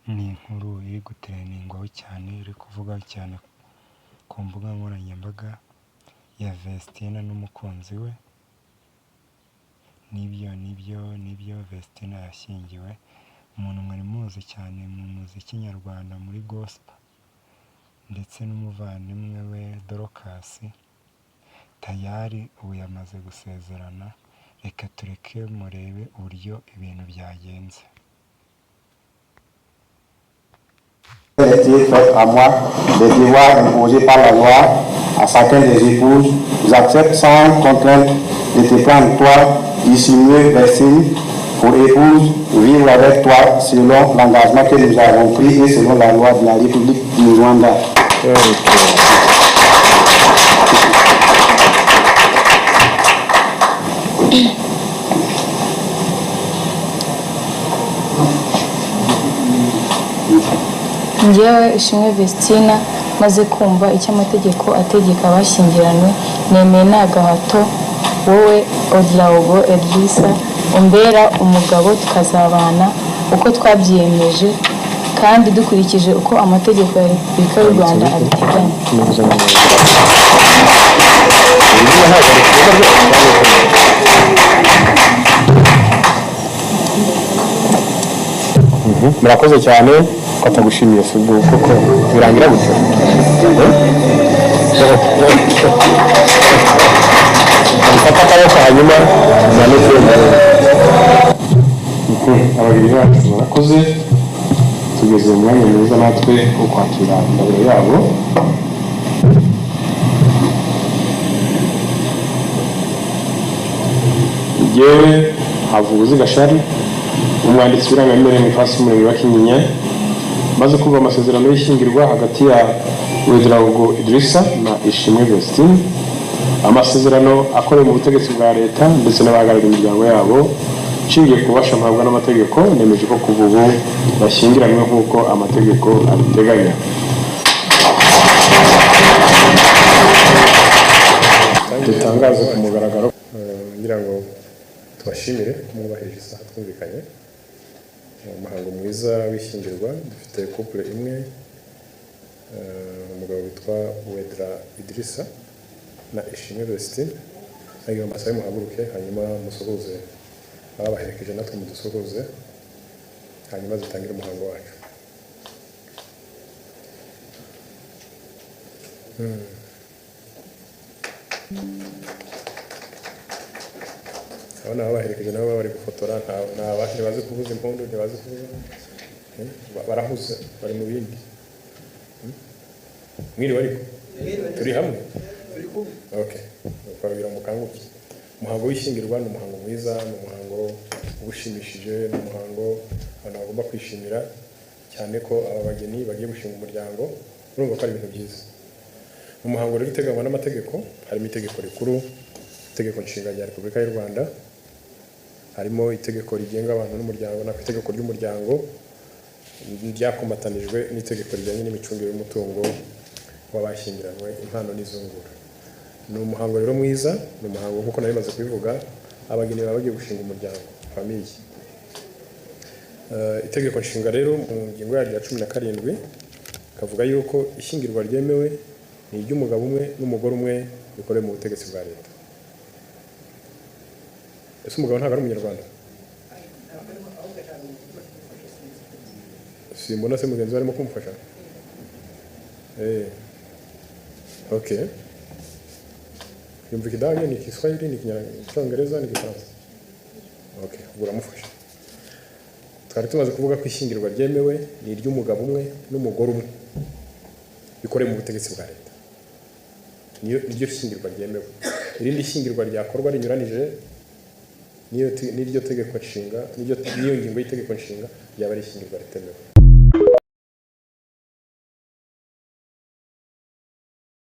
Ni inkuru iri gutrendingwaho cyane, iri kuvugwaho cyane ku mbuga nkoranyambaga ya Vestine n'umukunzi we, nibyo nibyo nibyo Vestine yashyingiwe, umuntu mwari muzi cyane mu muziki nyarwanda muri gospel ndetse n'umuvandimwe we Dorcas, tayari ubu yamaze gusezerana, reka tureke murebe uburyo ibintu byagenze. Été faite à moi des devoirs imposés par la loi à chacun des épouses, j'accepte sans contrainte de te prendre toi, Ishimwe Vestine, pour épouse, vivre avec toi selon l'engagement que nous avons pris et selon la loi de la République du Rwanda. Njyewe Ishimwe Vestine, maze kumva icyo amategeko ategeka abashyingiranywe, nemeye nta gahato wowe Ouedraogo Idrissa umbera umugabo, tukazabana uko twabyiyemeje kandi dukurikije uko amategeko ya Repubulika y'u Rwanda abiteganya. Murakoze cyane ko atagushimiye si ubwo kuko birangira gutyo. Mufate akaboko hanyuma umanuke. Ababiri bacu murakoze, tugeze mu mwanya mwiza natwe wo kwakira indabyo yabo. Njyewe Havuguzi Gashari, umwanditsi w'irangamimerere mu ifasi y'umurenge wa Kinyinya, maze kumva amasezerano y'ishyingirwa hagati ya Ouedraogo Idrissa na Ishimwe Vestine, amasezerano akorewe mu butegetsi bwa leta ndetse n'abahagarariye imiryango yabo, nshingiye ku bubasha mpabwa n'amategeko, nemeje ko kuva ubu bashyingiranywe nk'uko amategeko abiteganya. Dutangaze ku mugaragaro, ngira ngo tubashimire ko mwubahirije isaha twumvikanye. Umuhango mwiza w'ishyingirwa, dufite couple imwe, umugabo witwa Ouedraogo Idrissa na Ishimwe Vestine. Nagira ngo mbasabe muhaguruke, hanyuma musuhuze ababaherekeje, natwe mudusuhuze, hanyuma dutangire umuhango wacu. Aba ni ababaherekeje, nabo baba bari gufotora, ntibazi kuvuza impundu, ntibazi kuvuza, barahuze, bari mu bindi. Mwiriwe ariko turi hamwe. Okay, twabwira mukanguke. Umuhango w'ishyingirwa ni umuhango mwiza, ni umuhango uba ushimishije, ni umuhango abantu bagomba kwishimira cyane ko aba bageni bagiye gushinga umuryango, urumva ko ari ibintu byiza. Ni umuhango rero uteganywa n'amategeko, harimo itegeko rikuru, itegeko nshinga rya Repubulika y'u Rwanda, harimo itegeko rigenga abantu n'umuryango, nako itegeko ry'umuryango ryakomatanijwe n'itegeko rijyanye n'imicungire y'umutungo w'abashyingiranywe, impano n'izungura. Ni umuhango rero mwiza, ni umuhango nk'uko nari maze kubivuga, abageni baba bagiye gushinga umuryango, famille. Itegeko nshinga rero mu ngingo yaryo ya 17 kavuga yuko ishyingirwa ryemewe ni iry'umugabo umwe n'umugore umwe bikorewe mu butegetsi bwa leta. Ese umugabo ntabwo ari umunyarwanda? Simbona se mugenzi we arimo kumufasha? Okay. Yumva Ikidage, ni Igiswahili, ni Icyongereza, ni Igifaransa? Okay, ubwo uramufasha. Twari tumaze kuvuga ko ishyingirwa ryemewe ni iry'umugabo umwe n'umugore umwe bikorewe mu butegetsi bwa leta. Niryo shyingirwa ryemewe. Irindi shyingirwa ryakorwa rinyuranije n'iryo tegeko nshinga, n'iyo ngingo y'itegeko nshinga, ryaba ari ishyingirwa ritemewe.